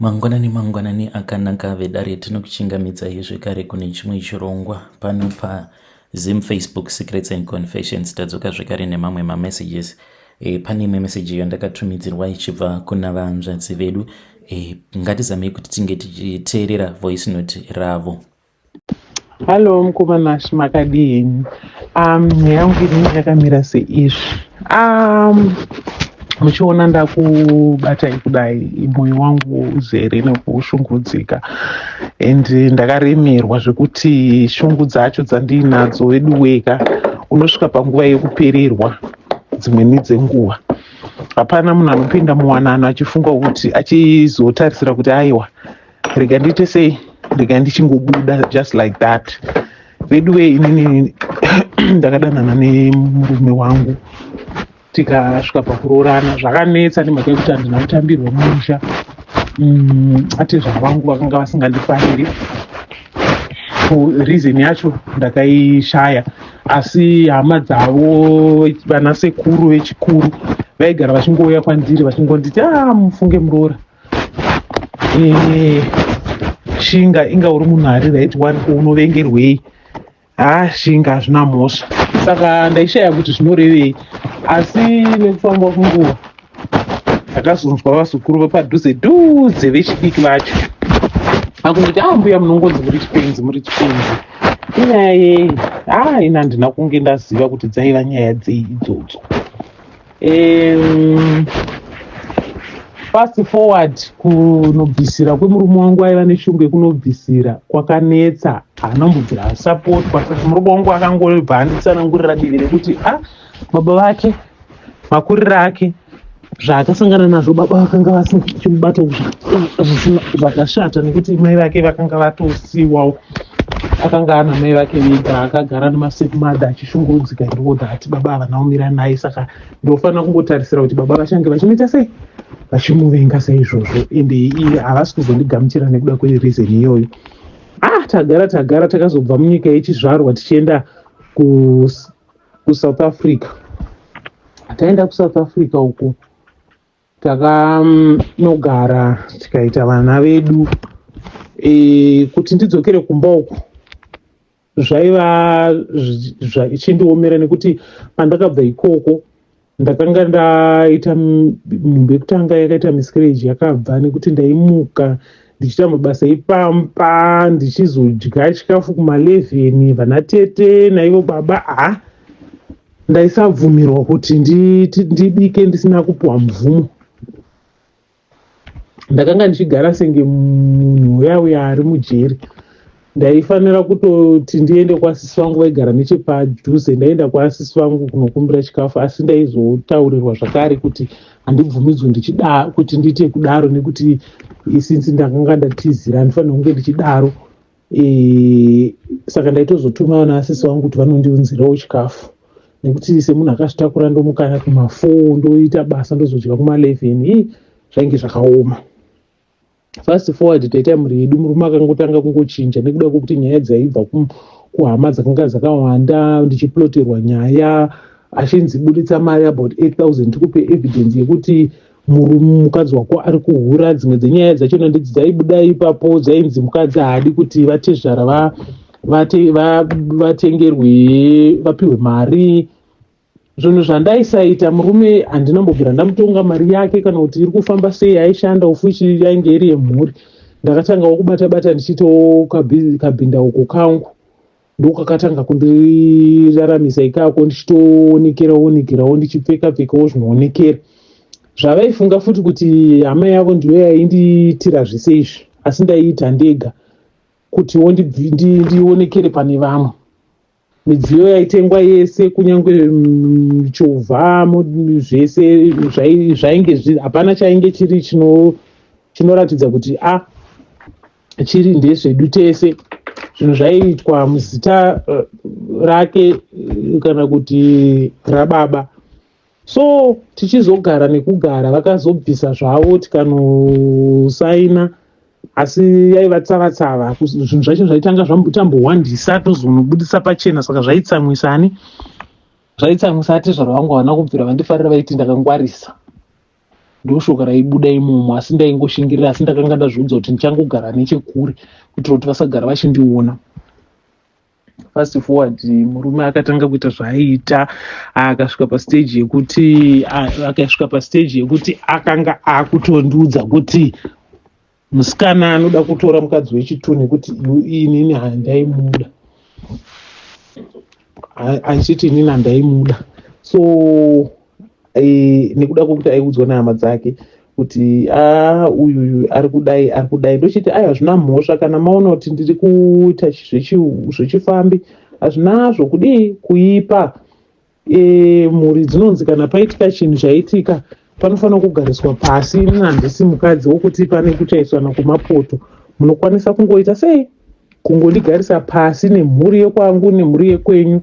Mangwanani mangwanani akanaka vedare tinokuchingamidzai zvekare kune chimwe chirongwa pano paZim Facebook Secrets and Confessions. Tadzoka zvekare nemamwe mamessages. E, pane imwe meseji iyo ndakatumidzirwa ichibva kuna vanzvadzi vedu. E, ngatizamei kuti tinge tichiteerera voice note ravo. Hallo mukoma Nash makadii henyu? Nyaya yangu inini yakamira seizvi. Muchiona ndakubatai kudai moyo wangu uzere nekushungurudzika and ndakaremerwa zvekuti shungu dzacho dzandiinadzo veduweka unosvika panguva yekupererwa dzimweni dzenguva. Hapana munhu anopinda muwanano achifunga kuti achizotarisira kuti aiwa rega ndiite sei rega ndichingobuda just like that veduwe inini ndakadanana nemurume wangu tikasvika pakuroorana zvakanetsa nemhaka yekuti handina kutambirwa mumusha atezvara vangu vakanga vasingandifariri reason yacho ndakaishaya asi hama dzavo vana sekuru vechikuru vaigara vachingouya kwandiri vachingonditi a ah, mufunge muroora Eh, shinga inga uri munhu ari right wani ko unovengerwei haa shinga hazvina mhosva saka ndaishaya kuti zvinorevei asi nekufamba kwenguva ndakazonzwa vazukuru vepadhuze dhuze vechidiki vacho vakunditi a ah, mbuya munongonzi muri chipenzi muri chipenzi inyaya yei haa ini handina kunge ndaziva kuti dzaiva nyaya dzei idzodzo Fast forward kunobvisira kwemurume wangu aiva neshungu yekunobvisira kwakanetsa haana kumbobvira asapotwa saka murume wangu akangobva anditsanangurira divi rekuti a ah, baba vake makuriro ake zvaakasangana nazvo baba vakanga vasingachimubata zvakashata nekuti mai vake vakanga vatosiwawo akanga ana mai vake vega akagara nemastep mother achishungurudzika and all that baba havana kumira naye saka ndofanira kungotarisira kuti baba vachange vachimuita sei vachimuvenga saizvozvo ende iye havasi kuzondigamuchira nekuda kwereason iyoyo ah tagara tagara takazobva munyika yechizvarwa tichienda kusouth africa taenda kusouth africa uku takanogara tikaita vana vedu e, kuti ndidzokere kumba uku zvaiva zvichindiomera nekuti pandakabva ikoko ndakanga ndaita nhumbu yekutanga yakaita miscarriage yakabva nekuti ndaimuka ndichiita mabasa epampa ndichizodya chikafu kuma11 vana tete naivo baba ha ndaisabvumirwa kuti ndibike ndisina kupiwa mvumo ndakanga ndichigara senge munhu uya uya ari mujeri ndaifanira kutoti ndiende kwasisi vangu vaigara nechepadhuze ndaienda kwasisi vangu kunokumbira chikafu asi ndaizotaurirwa zvakare kuti handibvumidzwe ndichida kuti ndiite kudaro nekuti since ndakanga ndatizira handifanira kunge ndichidaro e, saka ndaitozotuma vana asisi vangu kuti vanondiunzirawo chikafu nekuti semunhu akazvitakura ndomukana kuma4 ndoita basa ndozodya kuma11 ii zvainge zvakaoma fast forward taita mhuri yedu murume akangotanga kungochinja nekuda kwekuti nyaya dzaibva kuhama dzakanga dzakawanda ndichiploterwa nyaya achinzi buditsa mari about 8000 tikupe evidence yekuti murume mukadzi wako ari kuhura dzimwe dzenyaya dzachona ndidzi dzaibuda ipapo dzainzi mukadzi haadi kuti vatezvara vatengerwe vapiwe mari zvinhu zvandaisaita murume handina mbobvira ndamutonga mari yake kana kuti iri kufamba sei aishanda ufuchi yainge iri yemhuri ndakatangawo kubata bata ndichiitawo kabhinda uko kangu ndokakatanga kundiraramisa ikako ndichitoonekera onekerawo ndichipfeka pfekawo zvinoonekera zvavaifunga futi kuti hama yavo ndiyo yaindiitira zvese izvi asi ndaiita ndega kutiwo ndionekere pane vamwe midziyo yaitengwa yese kunyange michovha zvese zvainge hapana chainge chiri chinoratidza kuti a ah, chiri ndezvedu tese zvinhu zvaiitwa muzita eh, rake eh, kana kuti rababa so tichizogara nekugara vakazobvisa zvavo tikanosaina asi yaiva tsava tsava zvinhu zvacho zvaitanga zvambotambowandisa tozonobudisa pachena saka zvaitsamwisa ani zvaitsamwisa atezvara vangu havana kubvira vandifarira vaiti ndakangwarisa. Ndoshoko raibuda imomo, asi ndaingoshingirira, asi ndakanga ndazviudza kuti ndichangogara nechekure kuitira kuti vasagara vachindiona. Fast forward, murume akatanga kuita zvaaiita, akasvika pastage yekuti akasvika pastage yekuti akanga akutondiudza kuti musikana anoda kutora mukadzi wechitu nekuti inini handaimuda, achiti inini handaimuda. So nekuda kwekuti aiudzwa nehama dzake kuti a uyu ari kudai, ari kudai, ndochiti aiwa, hazvina mhosva. Kana maona kuti ndiri kuita zvechifambi, hazvinazvo kudii kuipa. Mhuri dzinonzi kana paitika chinhu chaitika, panofanira kugariswa pasi. Inini handisi mukadzi wokuti pane kuchaiswana kumapoto. Munokwanisa kungoita sei, kungondigarisa pasi nemhuri yekwangu nemhuri yekwenyu,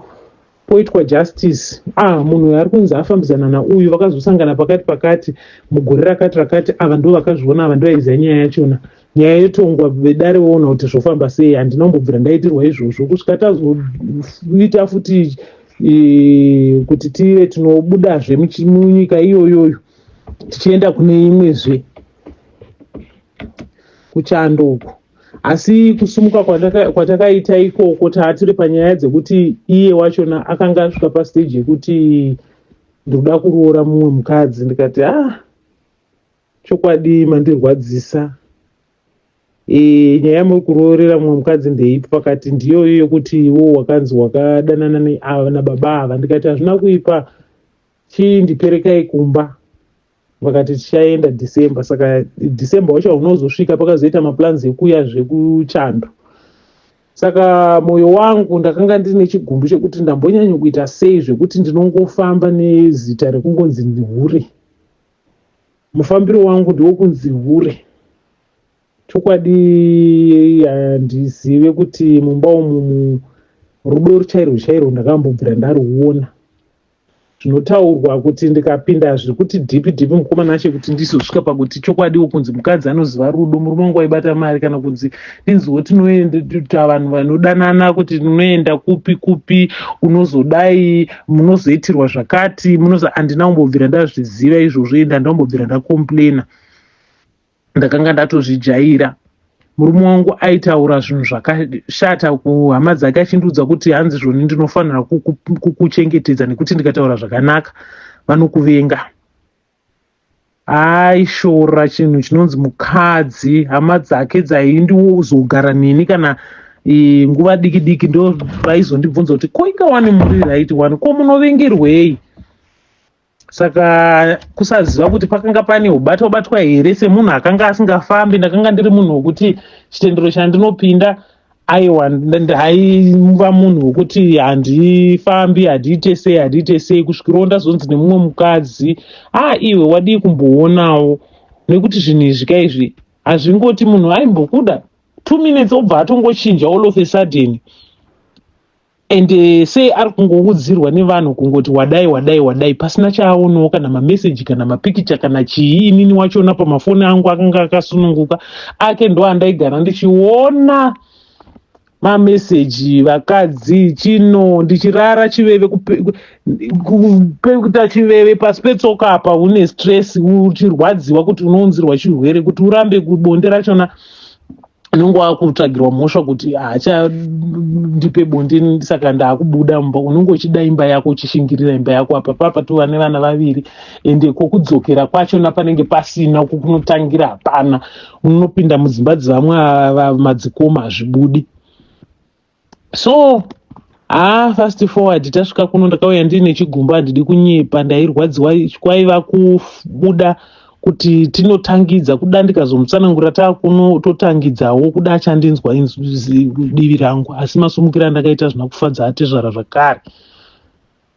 poitwa justice. Ah, munhu uyu ari kunzi afambidzana nauyu, vakazosangana pakati pakati mugore rakati rakati, ava ndo vakazviona, ava ndo vaiziva nyaya yachona. Nyaya yotongwa, vedare voona kuti zvofamba sei. Handina kumbobvira ndaitirwa izvozvo kusvika tazoita futi kuti tive tinobudazve munyika iyoyoyo tichienda kune imwezve kuchando uku. Asi kusumuka kwatakaita ikoko, taatiri panyaya dzekuti iye wachona akanga asvika pastage yekuti ndikuda kuroora mumwe mukadzi, ndikati, "Ah, chokwadi mandirwadzisa. Nyaya yamuri kuroorera mumwe mukadzi ndeipi?" Pakati ndiyoyo yekuti iwo wakanzi wakadanana nababa ava. Ndikati, "Hazvina kuipa, chindiperekai kumba." Vakati, "Tichaenda December." Saka December wacho unozosvika, pakazoita maplans ekuya zvekuchando. Saka mwoyo wangu ndakanga ndine chigumbu chekuti ndambonyanya kuita sei zvekuti ndinongofamba nezita rekungonzi hure. Mufambiro wangu ndewokunzi hure. Chokwadi handizive kuti mumba umu rudo chairwo chairwo ndakambobvira ndaruona. Zvinotaurwa kuti ndikapinda zvekuti deep deep, mukomana ache, kuti ndizosvika pakuti chokwadiwo kunzi mukadzi anoziva rudo, murume wangu waibata mari, kana kunzi ndinziwo tinoenda vanhu vanodanana kuti unoenda kupi kupi, unozodai, munozoitirwa zvakati, munozo, handina kumbobvira ndazviziva izvozvo. Ende handina kumbobvira ndacomplaina, ndakanga ndatozvijaira. Murume wangu aitaura zvinhu zvakashata kuhama dzake, achindiudza kuti hanzi zvoni ndinofanira kukuchengetedza nekuti ndikataura zvakanaka vanokuvenga. Aishora chinhu chinonzi mukadzi. Hama dzake dzaindizogara neni kana nguva diki diki ndo vaizondibvunza kuti, "Ko, inga wani muri right wani, ko munovengerwei?" Saka kusaziva kuti pakanga pane ubatwa batwa here. Semunhu akanga asingafambi, ndakanga ndiri munhu wekuti chitendero chandinopinda, aiwa, ndaiva munhu wekuti handifambi, handiite sei, handiite sei, kusvikirawo ndazonzi nemumwe mukadzi, "A, iwe wadii kumboonawo?" Nekuti zvinhu izvi kaizvi hazvingoti munhu aimbokuda 2 minutes obva atongochinja all of a sudden. And sei ari kungoudzirwa nevanhu kungoti wadai, wadai, wadai, pasina chaaonawo, kana mameseji, kana mapikicha, kana chii. Inini wachona pamafoni angu akanga akasununguka ake, ndo andaigara ndichiona mameseji, vakadzi chino, ndichirara chiveve, kupekuta chiveve pasi petsoka apa, une stress, uchirwadziwa kuti unounzirwa chirwere, kuti urambe kubonde rachona unenge wakutsvagirwa mhosva kuti haachandipe bonde, saka ndaakubuda mumba. Unenge uchida imba yako, uchishingirira imba yako. Apa papa tova nevana vaviri, ende kwokudzokera kwachona panenge pasina, uko kunotangira hapana. Unopinda mudzimba dzevamwe madzikoma, hazvibudi. So haa, fast forward, tasvika kuno, ndakauya ndiine chigumbu, handidi kunyepa, ndairwadziwa. Kwaiva kubuda kuti tinotangidza kuda, ndikazomutsanangura taakuno totangidzawo kuda, achandinzwa divi rangu. Asi masumukiro andakaita zvina kufadza atezvara zvakare.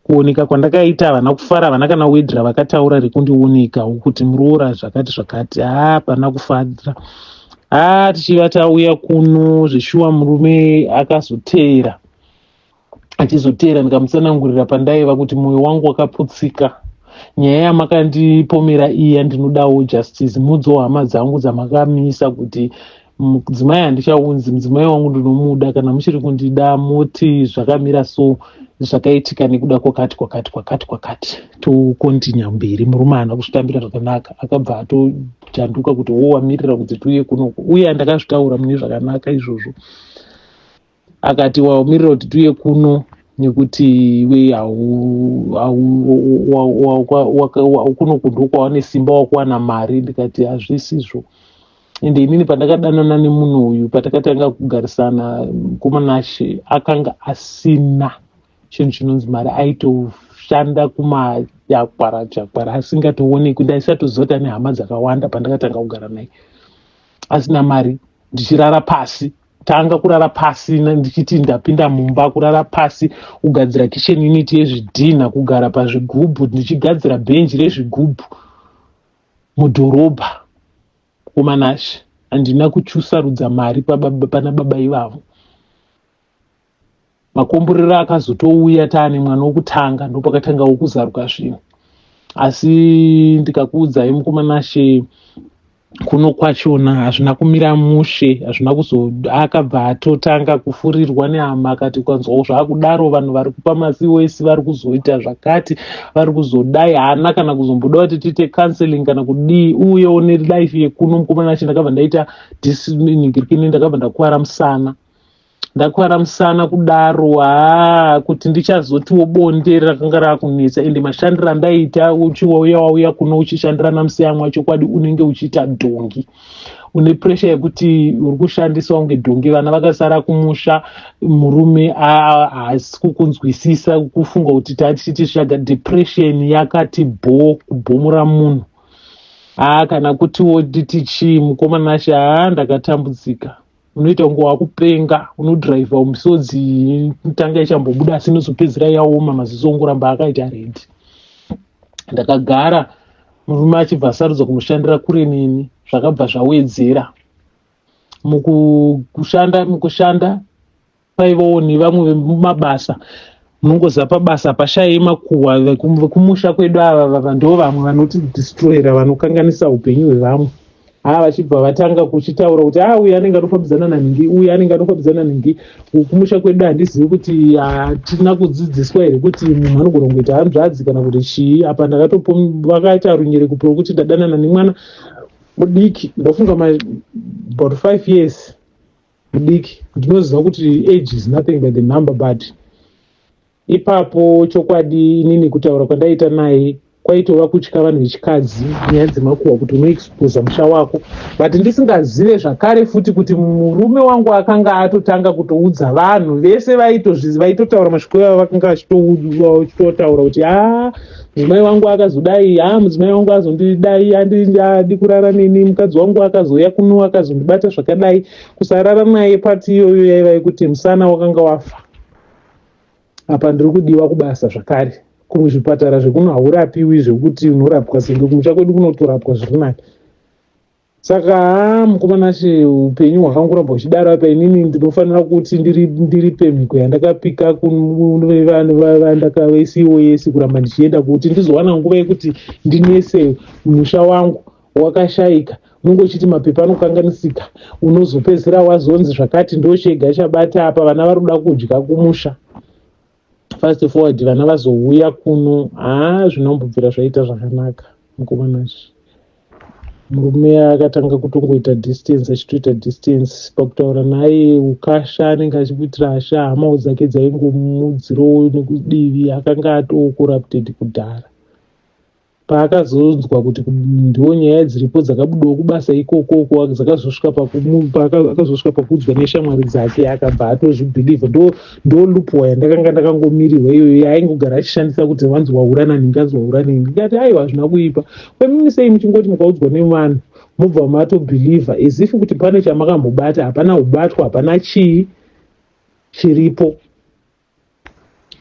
Kuoneka kwandakaita havana kufara, havana kana word ravakataura rekundionekawo kuti muroora zvakati zvakati. Haa, pana kufadza. Haa, tichiva tauya kuno zveshuwa, murume akazoteera, achizoteera, ndikamutsanangurira pandaiva kuti mwoyo wangu wakaputsika, nyaya yamakandipomera iya, ndinodawo justice, mudzo hama dzangu dzamakamisa kuti Mudzimai handichaunzi, mudzimai wangu ndinomuda. Kana muchiri kundida, moti zvakamira so, zvakaitika nekuda kwakati kwakati kwakati kwakati, tokontinya mberi. Murume haana kuzvitambira zvakanaka, akabva atojanduka kuti wo wamirira kuti tiuye kunoko. Uye ndakazvitaura mune zvakanaka izvozvo, akati wamirira kuti tiuye kuno nekuti iwe kunoku ndokwawane simba, wakuwana mari. Ndikati hazvisizvo. Ende inini pandakadanana nemunhu uyu, patakatanga kugarisana, mukomanashe akanga asina chinhu chinonzi mari. Aitoshanda kumajakwara jakwara, asingatoonekwi. Ndaisatoziva kuti ane hama dzakawanda pandakatanga kugara naye, asina mari, ndichirara pasi. Tanga kurara pasi, ndichiti ndapinda mumba, kurara pasi, kugadzira kitchen unit yezvidhinha, kugara pazvigubhu, ndichigadzira bhenji rezvigubhu mudhorobha. Komanashe, handina kuchusarudza mari pana baba ivavo. Makomborero akazotouya taane mwana wokutanga, ndopakatangawo kuzaruka zvinhu. Asi ndikakuudzai, mukomanashe, kuno kwachona hazvina kumira mushe, hazvina kuzo. Akabva atotanga kufurirwa nehama, akati ukanzwawo zvaakudaro, vanhu vari kupa maCOS vari kuzoita zvakati, vari kuzodai. Haana kana kuzomboda kuti tiite counseling kana kudii. Uyewo nelife yekuno, mukomana, ndakabva ndaita disningirikini, ndakabva ndakuvara musana. Ndakuvara musana kudaro, haa, kuti ndichazotiwo bonde rakanga raakunetsa. Ende mashandiro andaiita, uchiuya wauya kuno uchishandira namuseyamwa, chokwadi unenge uchiita dhongi, une pressure yekuti uri kushandiswa kunge dhongi. Vana vakasara kumusha, murume haasi kukunzwisisa, kufunga kuti tatichiti zvaga. Depression yakati bho kubhomura munhu. Haa, kana kutiwo nditi chii, mukomanashe, haa, ndakatambudzika. Unoita kunge wakupenga, unodhiraivha, misodzi tanga ichambobuda, asi inozopedzera yaoma, maziso ongoramba akaita red. Ndakagara, murume achibva asarudza kunoshandira kure neni. Zvakabva zvawedzera mukushanda. Mukushanda paivawo nevamwe vemumabasa. Munongoziva pabasa pashayei makuhwa. Vekumusha kwedu ava vava ndo vamwe vanotidestroyera, vanokanganisa upenyu hwevamwe. Haa, vachibva vatanga kuchitaura kuti a uyu anenge anofambidzana nanhingi, uyu anenge anofambidzana nanhingi. Kumusha kwedu handizivi kuti hatina kudzidziswa here kuti munhu anogona kungoita hanzvadzi kana kuti chii. Apa ndakatopo vakaita runyerekupo rwekuti ndadanana nemwana mudiki, ndofunga about 5 years mudiki. Ndinoziva kuti age is nothing but the number, but ipapo chokwadi inini kutaura kwandaita naye kwaitova kutya vanhu vechikadzi, nyaya dzemakuhwa, kuti unoexposa musha wako. But ndisingazive zvakare futi kuti murume wangu akanga atotanga kutoudza vanhu vese vaitotaura mashoko ivavo, vakanga vachitotaura kuti a mudzimai wangu akazodai, a mudzimai wangu azondidai, adi kurara neni, mukadzi wangu akazouya kuno akazondibata zvakadai. Kusarara naye pati iyoyo yaiva yekuti musana wakanga wafa. Apa ndiri kudiwa kubasa zvakare. Kuzvipatara zvekuno haurapiwi zvekuti unorapwa senge kumusha kwedu kunotorapwa zviri nani. Saka haa, mukomanashe, upenyu hwakangoramba huchidaro. Apa inini ndinofanira kuti ndiripe mhiko yandakapika kuvanhu veCOS, kuramba ndichienda kuti ndizowana nguva yekuti ndinese musha wangu wakashayika. Unenge uchiti mapepa anokanganisika, unozopedzisira wazonzi zvakati, ndo chega chabata. Apa vana vari kuda kudya kumusha. Fast forward, vana vazouya kuno, haa, zvinombobvira zvaita zvakanaka, mukomanashe. Murume akatanga kutongoita distance, achitoita distance pakutaura naye. Ukasha anenge achikuitira hasha, hamawo dzake dzaingomudzirawo nekudivi. Akanga atoo corrupted kudhara. Paakazonzwa kuti ndiwo nyaya dziripo dzakabudawo kubasa ikokoko, akazosvika pakuudzwa neshamwari dzake, akabva atozvibhilivha. Ndo loophole yandakanga ndakangomirirwa iyoyo, yaaingogara achishandisa kuti wanzi wahura nanhingi, anzi wahura nhingi. Ndikati aiwa, hazvina kuipa. Kwemini sei muchingoti mukaudzwa nevanhu mobva matobhilivha as if kuti pane chamakambobata? Hapana kubatwa, hapana chii chiripo.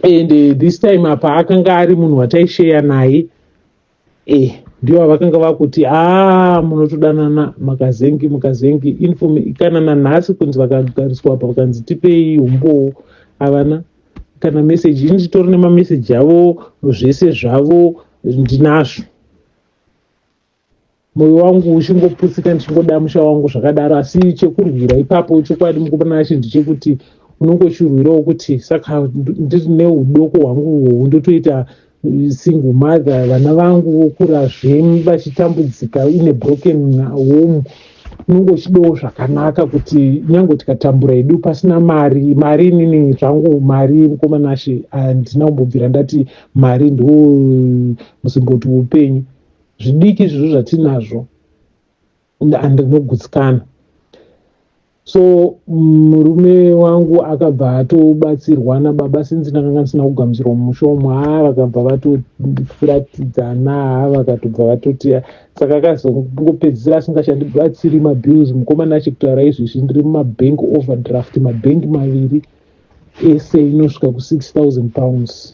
And this time apa akanga ari munhu wataisheya naye. Ndivo vakanga vakuti a munotodanana makazengi mukazengi inform. Kana nanhasi kunzi vakagariswa apa vakanzi tipei umbowo, havana kana meseji. Ini nditori nemameseji avo, zvese zvavo ndinazvo. Mwoyo wangu uchingoputsika, ndichingoda musha wangu zvakadaro. Asi chekurwira ipapo, chokwadi, mukomana, ndechekuti unongochirwirawo kuti saka ndiri neudoko hwangu uhwohwu, ndotoita single mother, vana vangu vokurazve vachitambudzika in a broken home. Unonge uchidawo zvakanaka kuti nyange tikatambura hedu pasina mari. Mari, inini zvangu mari, mukomanashe, handina kumbobvira ndati mari ndo musimboti weupenyu. Zvidiki izvozvo zvatinazvo, handinogutsikana. So murume wangu akabva atobatsirwa nababa, sinzi ndakanga ndisina kugamuchirwa mumusha umu. Haa, vakabva vatofuratidzana. Haa, vakatobva vatoti, saka akazongopedzisira asingachandibatsiri mabills. Mukomana, achikutaura izvezvi ndiri mumabank overdraft, mabhengi maviri ese inosvika ku£6,000.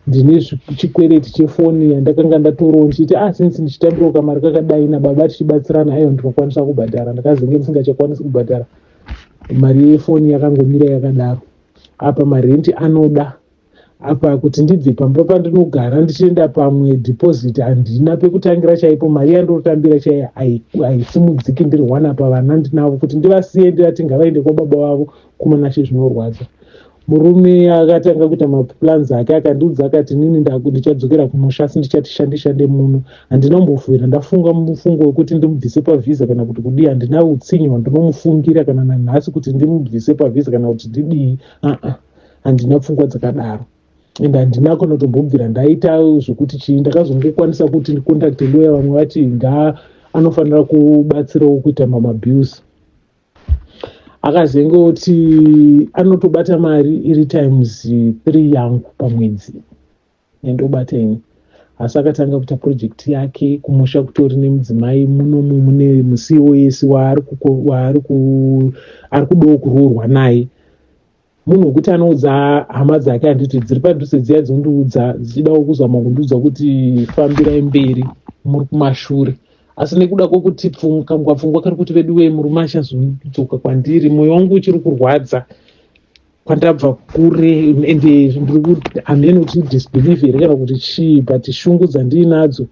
Ndine chikwereti chefoni yandakanga ndatorawo ndichiti, ah, since ndichitambirawo kamari kakadai nababa tichibatsirana, aiwa, ndinokwanisa kubhadhara. Ndakazenge ndisingachakwanisi kubhadhara mari yefoni, yakangomira yakadaro. Apa marenti anoda, apa kuti ndibve pamba pandinogara ndichienda pamwe, deposit handina pekutangira chaipo. Mari yandinotambira chaiyo haisimudziki. Ndiri one, apa vana ndinavo, kuti ndivasiye ndivati ngavaende kwababa vavo kumanashe, zvinorwadza. Murume akatanga kuita maplans ake, akandiudza akati, "Nini ndichadzokera kumusha, asi ndichati shande shande muno." Handina kumbofuvira ndafunga mufungo wekuti ndimubvise pavhisa kana kuti kudii. Handina utsinye hwandinomufungira kana nanhasi kuti ndimubvise pavhisa kana kuti ndidii. Aa, handina pfungwa dzakadaro, and handina kunotombobvira ndaita zvekuti chii. Ndakazongokwanisa kuti ndicontacte lawyer, vamwe vati nga anofanira kubatsirawo kuita mamabills. Akazengoti anotobata mari iri times 3 yangu pamwedzi yandobata ini, asi akatanga kuita project yake kumusha, kutori nemudzimai munomu, mune muCOS waari kudawo kuroorwa naye, munhu wekuti anoudza hama dzake, handiti dziri padhuze dziya dzinondiudza, dzichidawo kuzama kundiudza kuti fambirai mberi, muri kumashure. Asi nekuda kwokuti pfungwa pfungwa kari kuti vedu wee, murume achazodzoka kwandiri, mwoyo wangu uchiri kurwadza, kwandabva kure, ende hamene kuti disbelief here kana kuti chii, but shungu dzandiinadzo.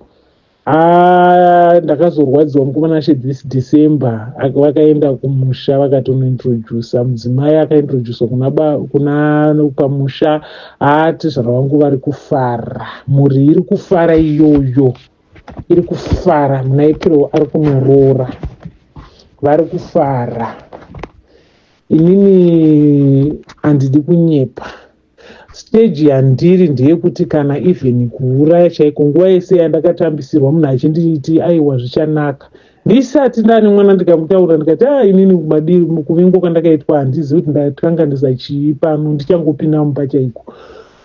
Ndakazorwadziwa, mukomana ashe. This December vakaenda kumusha, vakatonointrodusa mudzimai, akaintroducwa kuna pamusha. Atezvara vangu vari kufara, mhuri iri kufara iyoyo, iri kufara. Muna April ari kunoroora, vari kufara. Inini handidi kunyepa, stage yandiri ndeyekuti kana even kuuraya chaiko, nguva yese yandakatambisirwa munhu achinditi aiwa, zvichanaka, ndisati ndane mwana, ndikamutaura ndikati, a, inini madii kuvengwa kwandakaitwa, handizivi kuti ndakanganisa chii pano, ndichangopinda mumba chaiko,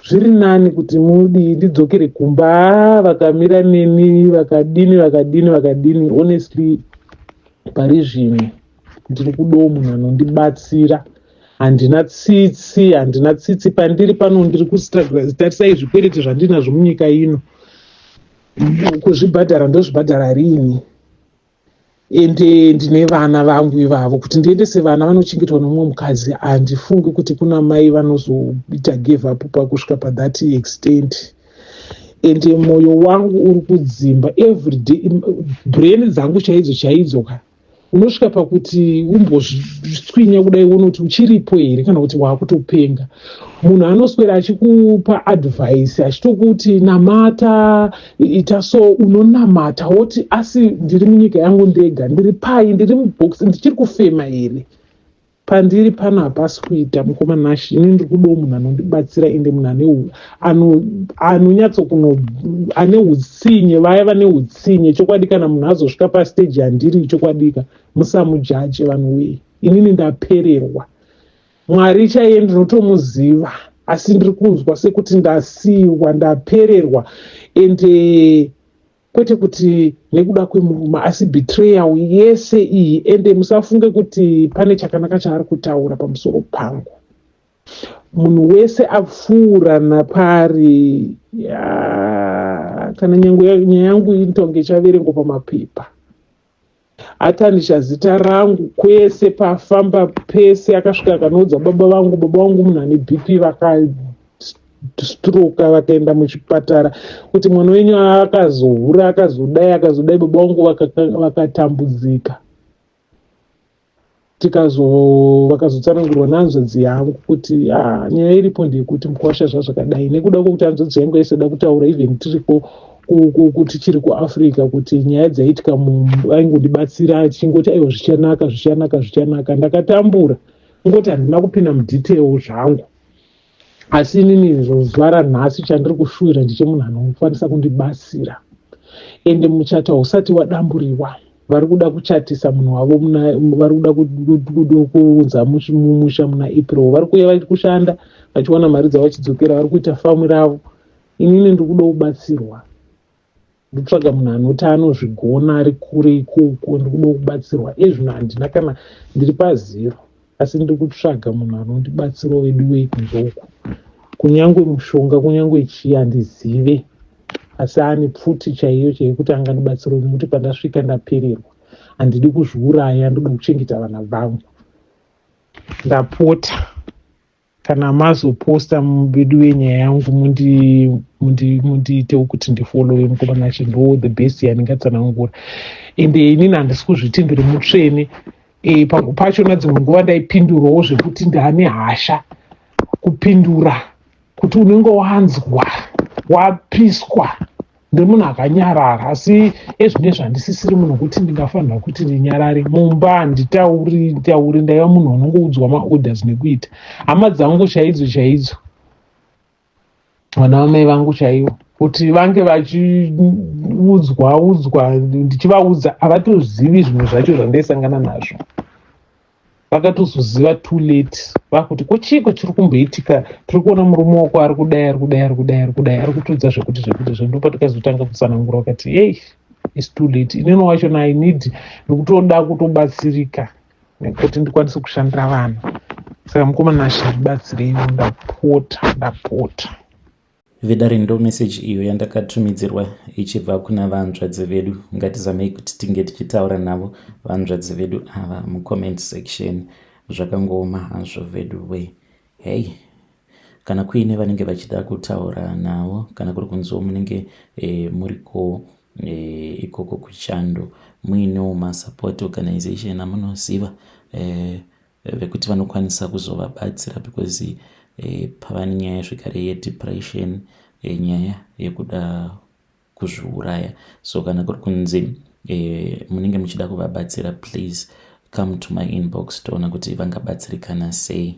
zviri nani kuti mudii, ndidzokere kumba. Vakamira neni, vakadini, vakadini, vakadini. Honestly, pari zvino ndiri kudawo munhu anondibatsira. Handina tsitsi, handina tsitsi. Pandiri pano ndiri kustruggle. Tarisai zvikwereti zvandinazvo munyika ino, kuzvibhadhara ndozvibhadhara rini? Ende ndine vana vangu ivavo, kuti ndiendese vana vanochengetwa nomumwe mukadzi, handifungi kuti kuna mai vanozoita give up pakusvika pathat extent. Ende mwoyo wangu uri kudzimba everyday, brain dzangu chaidzo chaidzo ka, unosvika pakuti umbozviswinya kudai, unoti uchiripo here kana kuti waakutopenga. Munhu anoswera achikupa advice, achitokuti namata, ita so, unonamata woti, asi ndiri munyika yangu ndega, ndiri pai, ndiri mubox, ndichiri kufema here? Pandiri pano hapasi kuita, mukoma Nashi. Ini ndiri kudawo munhu anondibatsira, ende munhu anonyatsokuno ane utsinye, vaya vane utsinye chokwadi. Kana munhu azosvika pastage yandiri, chokwadika, musamujaje vanhu wei. Inini ndapererwa. Mwari chaiye ndinotomuziva, asi ndiri kunzwa sekuti ndasiyiwa, ndapererwa. Ende kwete kuti nekuda kwemurume, asi betrayal yese iyi. Ende musafunge kuti pane chakanaka chaari kutaura pamusoro pangu. Munhu wese apfuura napari, kana nyaya yangu inotonge ichaverengwa pamapepa, atanisha zita rangu kwese pafamba pese. Akasvika akanoudza baba vangu. Baba vangu munhu ane BP, Vakastroka, vakaenda muchipatara kuti mwana wenyu akazohura, akazodai, akazodai. Baba vangu vakatambudzika. Vakazotsanangurwa nehanzvadzi yangu kuti, ah, nyaya iripo ndeyekuti mukwasha zvazvakadai, nekuda kwokuti hanzvadzi yangu yaisada kutaura even tiriko tichiri kuAfrica kuti nyaya dzaiitika, aingondibatsira achingoti, "Aiwa, zvichanaka, zvichanaka, zvichanaka." Ndakatambura, kungoti handina kupinda mudetail zvangu. Asi inini zuva ranhasi chandiri kushuwira ndechemunhu anokwanisa kundibatsira. Ende muchato hausati wadamburiwa. Vari kuda kuchatisa munhu wavo, vari kuda kuunza mumusha muna April. Vari kuuya vari kushanda vachiwana mari dzavo, vachidzokera, vari kuita famu ravo. Inini ndiri kuda kubatsirwa, ndikutsvaga munhu anoti anozvigona ari kure ikoko. Ndiri kuda kubatsirwa ezvino, handina kana, ndiri pazero, asi ndiri kutsvaga munhu anondibatsirawo vedu wei kunze uku, kunyange mushonga, kunyange chii, handizive, asi ane pfuti chaiyo chaiyo kuti angandibatsirawo, nekuti pandasvika ndapererwa. Handidi kuzviuraya, ndoda kuchengeta vana vangu. Ndapota, kana mazoposta mubedu wenyaya yangu, mundiitewo kuti ndifollowe mukomana. Ndo the best yandingatsanangura. Ende inini handisi kuzviti ndiri mutsvene. Pamwe pachona dzimwe nguva ndaipindurawo zvekuti ndane hasha, kupindura kuti unenge wanzwa wapiswa. Ndemunhu akanyarara, asi ezvinezvi handisisiri munhu wekuti ndingafanira kuti ndinyarare mumba. Handitauri tauri, ndaiva munhu anongoudzwa maorders nekuita. Hama dzangu chaidzo chaidzo, vana vamai vangu chaivo, kuti vange vachiudzwa udzwa ndichivaudza, havatozivi zvimwe zvacho zvandaisangana nazvo. Vakatozoziva too late, vakuti, "Ko chiiko chiri kumboitika? Tiri kuona murume wako ari kudai, ari kudai, ari kudai, ari kudai, ari kutudza zvekuti zvekuti zve." Ndopatikazotanga kutsanangura, vakati, "Ei, it's too late." Inini wachona I need, ndikutoda kutobatsirika nekuti ndikwanise kushandira vanhu. Saka mukomana Ashe, ndibatsireiwo, ndapota, ndapota. Vedare, ndo meseji iyo yandakatumidzirwa ichibva kuna vanzvadzi vedu. Ngatizamei kuti tinge tichitaura navo vanzvadzi vedu ava mucomment section. Zvakangooma hazvo vedu we. Hei, kana kuine vanenge vachida kutaura navo, kana kuri kunziwo munenge muriko ikoko kuchando, muinewo masupport organization amunoziva vekuti vanokwanisa kuzovabatsira, because pava nenyaya zvekare yedepression, nyaya yekuda kuzviuraya. So kana kuri kunzi munenge muchida kuvabatsira, please come to my inbox, toona kuti vangabatsirikana sei.